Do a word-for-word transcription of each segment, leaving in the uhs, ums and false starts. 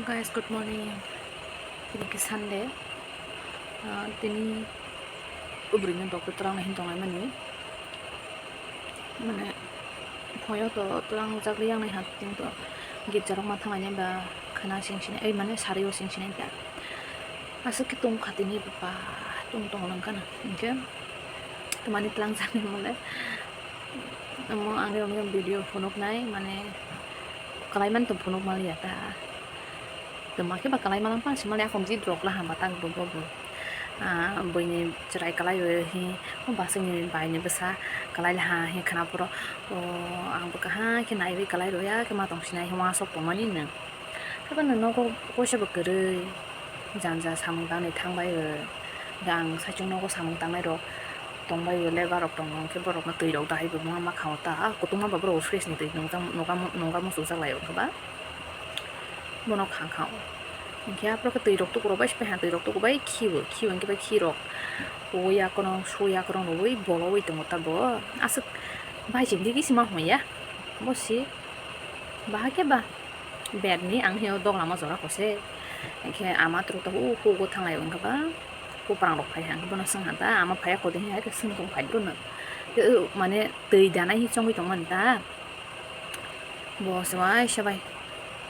Guys, good morning. Tini ke Sunday. Ah, tini ubrini doctor twlang nahin tonglai mani. Mane, phoyo to twlang jak yang nai hat tin to. Git jarok ma thangai ba khana sing sini, ei mane sari o sing sini ta. Aswk ke tong kha tini ba tong tong lang kana. Hingke, tamani twlang jak ni mole. Omo ang rok video phunuk nai, mane, kalai man tong phunuk maliya ta. Toma khe ba kalai malang pang sima le, akon jit rok laham ba tak bo bo bo. Ah, buini chwrai kalai o hi, o basingni baini bwsa kalai laha hi khna phuru, o, ang bo kaha khe naiwi kalai rwya khe ma tong sinai hi uansuk tongmani nwng. Haiphano nogo kaisa bo kwrwi janja samung tangnai thang bai o. Hwnkhe ang saichung nogo samung tangnai rok tong bai o, lebar rok tongo, hwnkhe borok no twi rok dahai bo ma ma kha o ta, ah, kutung ma ba borok fridge ni twi nungja, nungja, nungja muchung jak lai o hwnkhe ba bono kha kha o. Hwnkhe aphuru khe twi rok tuku rok bai se pai ha, twi rok tuku bai khi o, khi o hwnkhe bai khi rok o yakono su yakono rwui bolo ui tongo ta bo, aswk bai chini digi se ma hwn ya bo si bahai khe ba. Bed ni ang hino doglam o jora kose. Hingkhe ama turu tabuk hugo thanglai o, hingkhe ba kuprang rok phai ha, hingkhe bono swng ha ta, ama phai ya kodi hai khe swng tong phai bono. Mane twi danai hi chongwi tongmani ta. Bo se waisa bai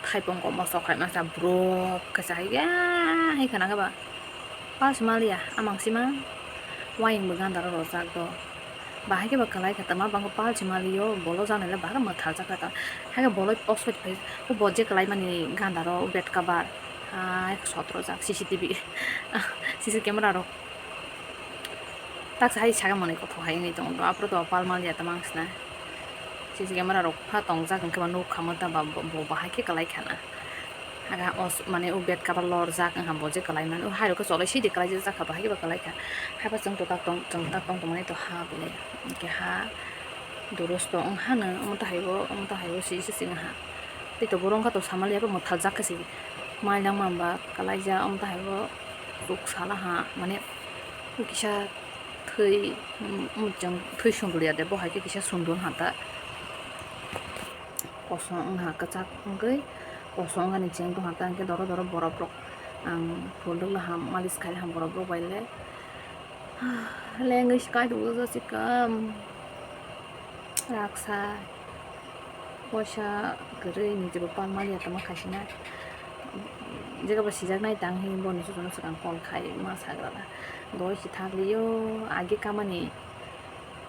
thaipung kom o sok hai masa brok khe chahai ya hai khana khe ba. Pal se maliya, amang sima wayang bo gandaro rojak do. Bahai khe ba kwlai kha, tama bangkhe pal se maliyo, bolo janai le bahai mwthal jak kha ta. Hai khe bolo oswk phai, o bo je kwlai mani gandaro bed cover, hai khe sot rojak C C T V, C C camera rok. Tak sa hai saka manwi kothok hai wngwi tongo, aphuru to pal maliya tama wng sina. C C camera rok pha tongjak hwnkhe ba nuk kha mwta ba bo, bo bahai khe kwlai kha na. Haga os mane o bed cover lorjak wngkha bo je kwlai mani, o hai rok khe cholai sidi kwlai jak kha, bahai khe ba kwlai kha. Haiba chwng to tak tong, chwng tak tong tongmani to ha bole, hwnkhe ha durusto wng ha no, omo tahai bo, omo tahai bo sisi se wng ha. Tei to boro wngkha to samali abo mwthal jak khe se mai nang ma ba kwlai ja, omo tahai bo chuk sala ha mane kisa thwi, um, um, chwng thwi sundor ya de, bo hai khe kisa sundor ha ta. Kosom wngha kwchak wngwi, kosom wngani cheng tongkha ta, hwnkhe doro doro borok rok ang phuluk laham, malis khai laham borok rok bai le. Lengwi se kai tongo josika, um, raksa, poisa kwrwi ni jebo pal maliya tongma khai sina. Jekabo sijak nai tang hi boni sujuno swkang call khai ma sagra da. Doi se thak liyo, age kamani.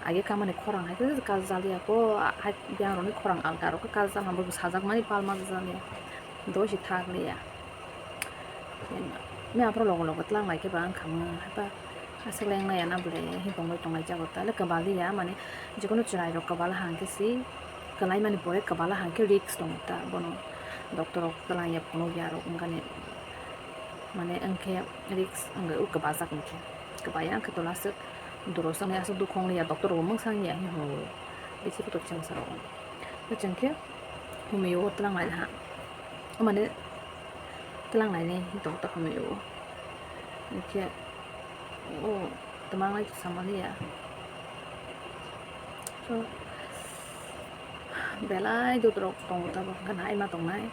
Age kamani khorang hai khe kal jaliya ko, hai biyang rokni khorang alga rok khe kal jal hambo sajak mani palma jaliya, doi se thak liya. Me aphuru logo logo twlang lai khe ba wng kha mo, haiba aswk leng laiya na bwle, himtong bai tong lai jago ta le kwbaliya, mane jikunu chwrai rok kwbala hang khe si kwlai mani pore kwbala hang khe risk tongo ta, bono doctor rok twlang ya phunuk ya rok wngkha ni, mane wng khe risk wngwi kwbajak wng khe, kwbaya wng khe tola aswk. Doro songni aswk dukhu wng liya, doctor rokbo mungsa wng ya hinwi hwnwi bisi kotor chengsa rok. Hwnkhe chwng khe humio twlang lai ha, mane twlang laini doctor humio. Hwnkhe o twmang lai sama liya. So, belai dudrok tongo tabuk, hwnkhe naima tongnai.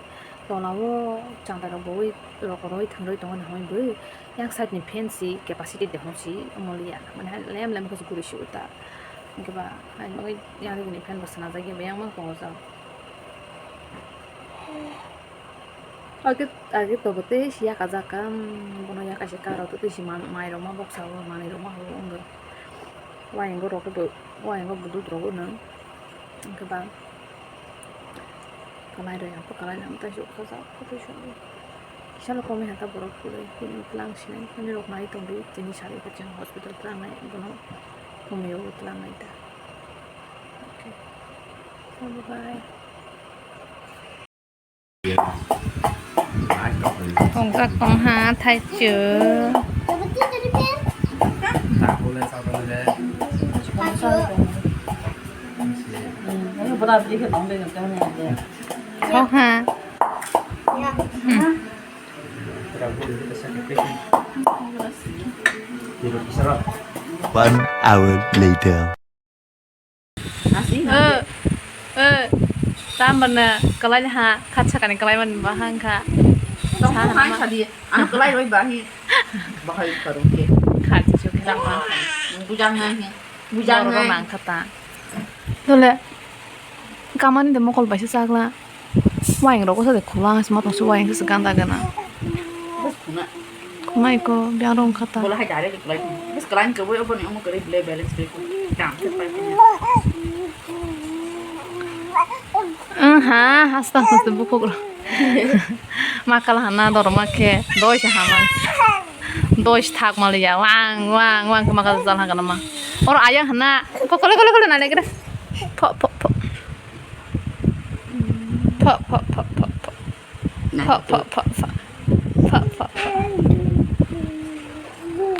Tola o chantai rok bui rok roi thwng roi tongo, nahoi bui yang side ni fan si capacity de hwn si omo liya, mane hai lem lem khe guri si uta. Hwnkhe ba hai bagwi yang rikini fan bo swnajak ya, yang mang tongo jang. Age, age tobo tei si yakajak kha, um, bono yakaisa car rok tei si man-, mai rok ma boksa o, manwi rok ma horo wngwi. Wayang rok bo, wayang bo dudrok o nw, hwnkhe ba kwlai roi, ang bo kwlai nang tei si ukha jak, kisa le komwi hata borok kwlai, tini twlang sinai, tini rok nai tongdi, tini sari khe chwng hospital twlang nai, bono humio twlang nai ta. Okay. Bye bye. Tongjak tongha thaichuk. Thokha. Hmm. One hour later. O, o, tambarna kwlai ha, khat sakani kwlai mani ba hang kha. Tong sa hai hama. Sadi, ano kelai roi bahi. Bahai karu ke. Khachi chuk. Bujang nai. Bujang nai. Bujang nai. Borok nang kha ta. Dole. Kamani de mokol baisa chakla. Wayang rok sa de khula ang sima tong su wayang sa ganda gana. Bas khuna. Khuna iko biang rong kha ta. Bola hai direct reply. Bas kelai ke boi obo ni omo kare belai balance pe ko. Dam se pai ko. Aha, hasta hasta bukhuk rok. Makal hana dorma khe doi se hamal. Doi se thak mal ya. Wang, wang, wang khe makal jal hagana ma. Or ayang hana. Ko kole, kole, kole nai kre. Pho, pho, pho. Pho, pho, pho, pho, pho. Pho, pho, pho, pho. Pho, pho, pho.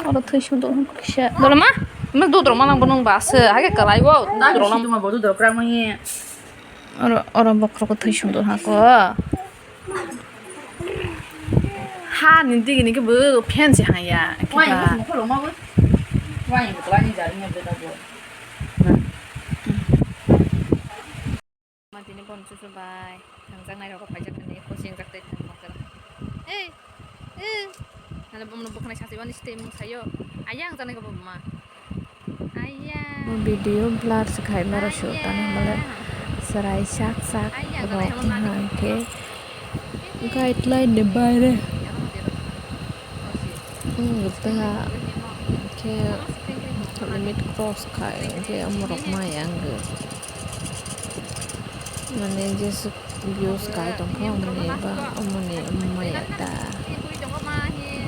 Oro thwi sung dong kisa. Dole ma? Ma dudro ma lang bonong ba se. Hage kalai wo. Dudro lang. Dudro krang ma ye. Oro, oro bokhorok thwi sundor ha ko. Ha ni digi ni ke bo fan se ha ya. Wai, kiba. Bo khoro ma bo. Wai, bo kala ni jari ni bo ta bo. Ma tini bon chuchu bai. Thangjak nai rok paijak ni ko singjak tei thang ma kara. Hey. Eh, nana bomno bwkhanai sachi bani sitei mung sayo. Ayang janai ko ma. Ayang. Video blur se khai mara shu tani male serai sak sak rok hingke guideline ni baire wngta ke limit cross khai hingke omorok mai ang. Mane jesuk views kai tongkha omoni ba omoni maya ta.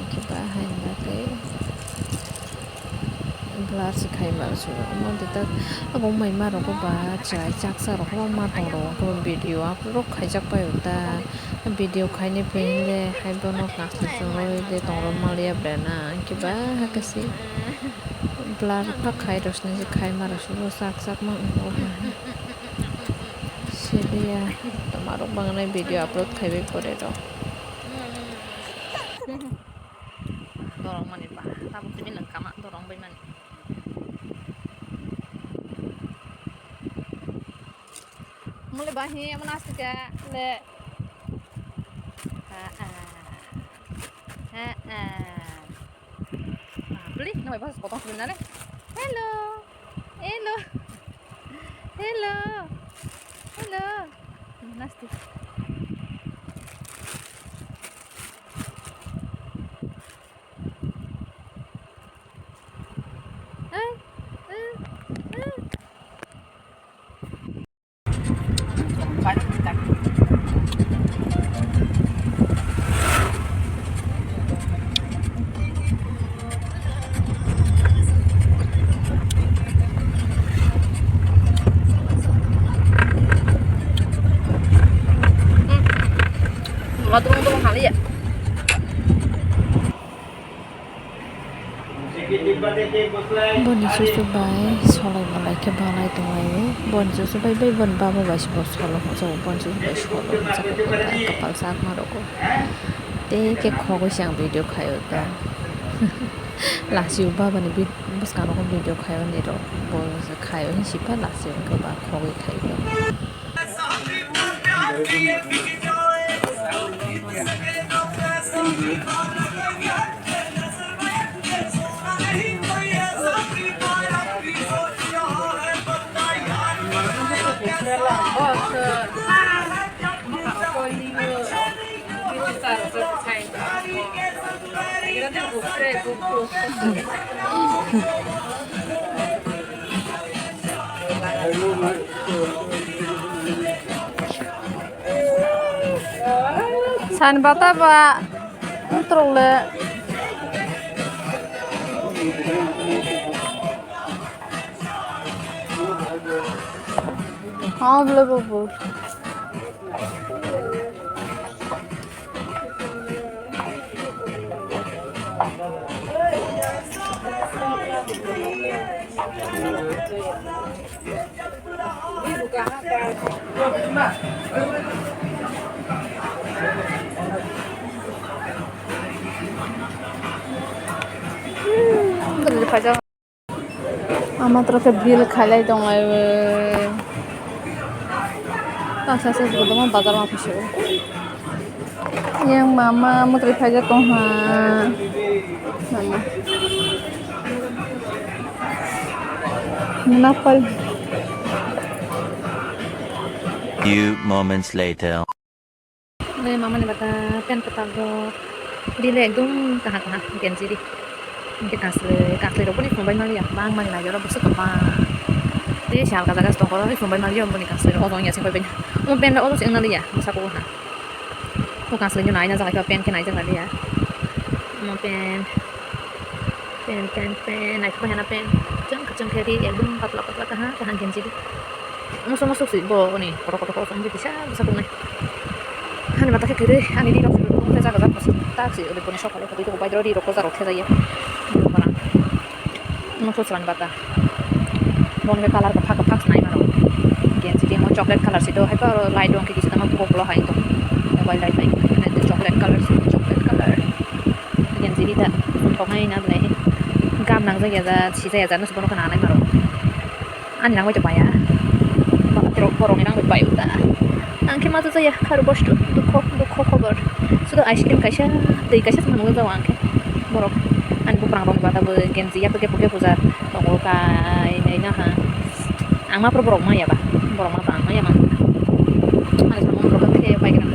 Kiba hai ba khe blur se khai ma su omo de ta abo mai ma rok ba chwrai chaksa rok ma tong rok video upload khaijak pai ta video khaini phaile hai bono kha se chwrai de tong rok maliya bre na kiba ha khe se blur pha khai rosni se khai ma rok su sak sak ma. Siriya, tomarok bangnai video upload khaibai pore rok. Dorong mani ba, tabuk tini nang kama dorong bai mani. Mule bahi, mana asika, le. Ha, ha. Ha, ha. Beli, no, bas potong sebenarnya. Hello. Hello. Hello. Hello. Nasti. Eh, eh, eh. Wala tong tong hali ya. Boni chuchu bai solai malai khe balai tonglaio. Boni chuchu bai bai boni baba bai se bo solo hwnjago. Boni chuchu bai solo hwnjago, kwtal sak ma rogo. Tei khe khogwi se ang video khaio ta. Lasio baba ni bwskango video khaio ni rok. Bo khaio hinwi sipha lasio wngkhe ba khogwi khaio. San bata ba, untrok le. Oh, bla, bla, bla. Ama toro khe bill khailai tonglaio. Tasa se kwbangma bazar ma phaisio. Yang mama mutri phaijak tong ha. Mama. Napal. Few moments later. Le mama ni bata pen kwtal rok. Di le ekdom kaha kaha genji di. Hingke kaslwi, kaslwi rok boni phunukbai maliya, bang mani nai oro bwswk kwbang. Tei sal kajaga se tongkho, phunukbai maliya boni kaslwi rok, ojong ya se pai bai. Omo pen rok ojong se wng naliya, bwsako ha. O kaslwi no nai na jaga khe pen khe nai jak naliya. Omo pen, pen, pen, pen, nai khe pai hana pen. Kwchwng, kwchwng khe ri, ekdom patla, patla kaha, kaha genji di. Musu musu si bo ni kotor kotor kotor wngkhe kisa bwsa tongnai. Hani mata khe kwrwi ani ri rok se rok thejak rok tak si ri boni sokha le kwtwi tongo bai ri rok kwcharo thejaiya. Musu swrang bata. Boni khe colour kwphak kwphak se nai mano. Genji tei mo chocolate colour si do hai to light rok khe kisa tamo pok lo hai to. Mobile light bai chocolate colour si chocolate colour. Genji ri ta thok nai na belai. Gam nang jak ya ja si ja ya ja no se bono khe nanai maro. Ani nangbai to paya. Borok, borokni nangbai payo ta. Ang khe ma jaya kharo bostu, dukho, dukho khobor. Sudo ice cream kaisa, twi kaisa se nugwi jago ang khe. Borok ani buphang rokni bata bo genji yapre khe puke puja tongo kai nai na ha. Ang ma phuru borok maya ba, borok ma ba ang maya ma. Ani samung borok khe pai gra.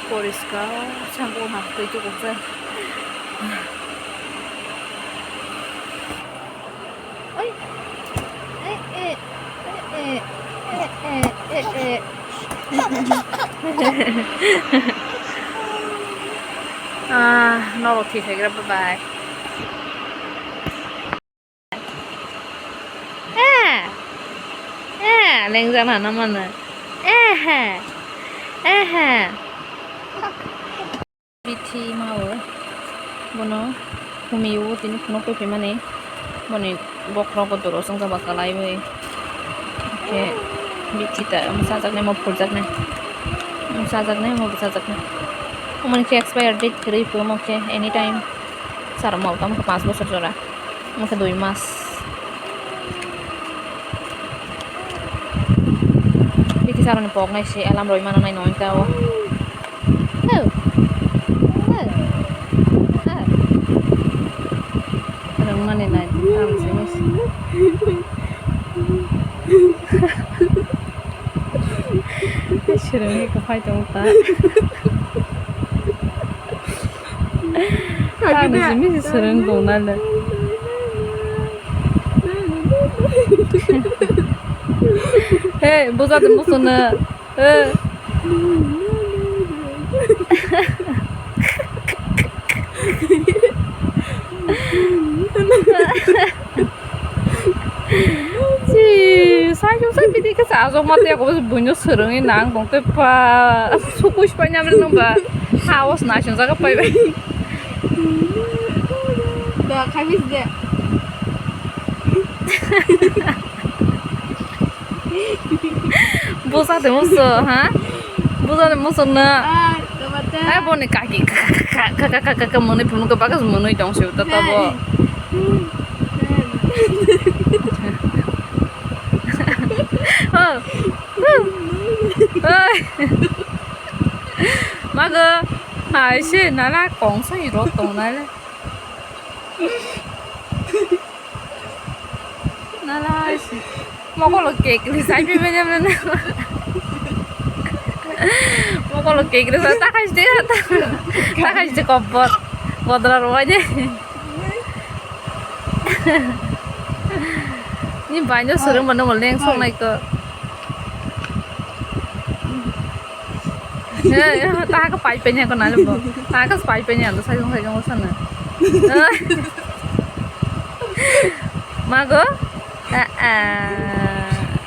Poriskar, samung ha twi tubuk jak. Oi. Eh, eh, eh, eh, eh, eh, eh, eh. Ah, norok thwi thaigra, bye bye. Eh, eh, lengjak na mano. Eh, eh. Bithi mao bono humio tini phunuk tongphimani boni bokhorogo doro chwngjak ba kalaiwi khe bithi ta omo chajaknai omo phurjaknai omo chajaknai omo bwchajaknai omoni khe expire date kwrwi phumo khe anytime sara mao tamo khe panch bosor jora omo khe dui mas bithi saroni poknai se alarm rwi mano nai nong ta o. Rwngmani nai, tamsini. Swrwngwi kwphai tongo ta. Tamsini swrwng tongnai le. Hey, bujadi muchungno. Eh. Si, sai jong sai bidi khe sa jong mate ko buino swrwngwi nang tong te pa. Sukui spai nyamre nang ba. Hawas na sung jaga pai bai. Da khamis de. Busa de muso, ha? Busa de muso na. Ah, tabata. Hai boni kaki ka ka ka ka ka ka muni phunu ka bagas muni tong se ta ta bo. Oh. Oi. Mago, hai se nana kong sa iro tong na le. Nalai si. Mokolo cake ni sai pe benya benya. Mokolo cake ni sai takai si de. Takai si kobor. Kodra rwai de. Ni baino swrwng mano mo leng sok nai ko. He, he, ta ka pai pe nya ko na le bo. Ta ka pai pe nya lo sai jong sai jong sana. Mago? Ah, ah.